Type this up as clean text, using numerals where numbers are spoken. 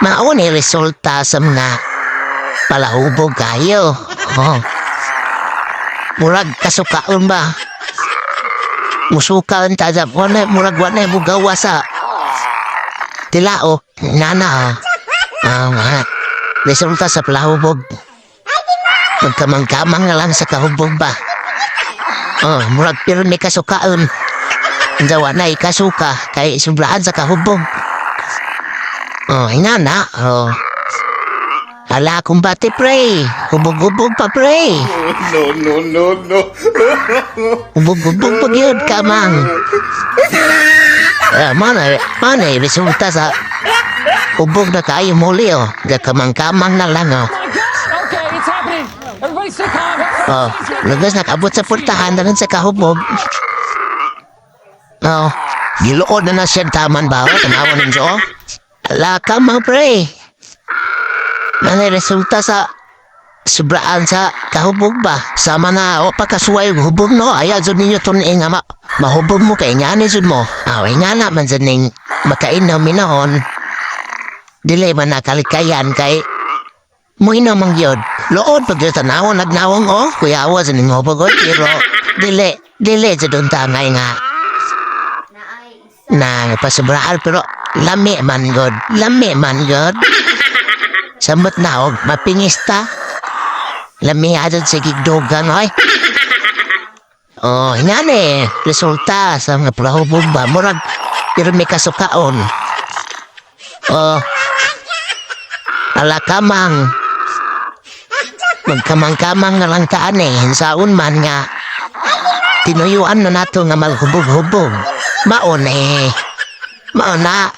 Mao ni resulta sa mga palahubog kayo. Oh. Murag kasukaon ba? Musuka ta sa wala, murag wala mugawa sa tilao nana, oh. Ah, nga. Resulta sa palahubog. Magkamang-kamang na lang sa kahubog ba? Oh, murag pero may kasukaon. Jawa na ikasuka kay sobrahan sa kahubog. Oh, ingana. Oh. Hala akong bati, pre. Hubog-hubog pa, pre. No, no, no, no. Hubog-hubog pa gyud kamang. Eh, mana, mana resulta sa hubog na kayo muli, oh. Kamang-kamang na lang, oh. My God! Okay, it's happening. Everybody stay calm. Oh, lugas nakabot sa puntahan na rin sa kahubog. Oh, giluod na na siya taman ba? Oh, tanawa ninyo, oh. Ala ka, mga pre. Mana resulta sa sobraan sa kahubog ba? Sama na, o pagkasuway hubog, no? Ayaw jud ninyo tun nga mahubog mo kay ngani jud mo. Aw, nga na man jud ning makainom minahon. Dili man nakalikayan kay muinom mang yun. Lood pag yung tanawa nagnawang, oh. Kuya awa sa ning hubog, oy. Pero dili, dili jud unta ngay nga na pasobraan, pero lami man god. Lami man god. Samot na og mapingista. Lami adot sa gigdogan, oy. Oh, ingani resulta sa mga palahubog ba? Murag pero may kasukaon. Oh. Ala kamang. Magkamang-kamang na lang taan eh. Saon man nga tinuyuan na nato nga maghubog-hubog. Maon eh. Maon na.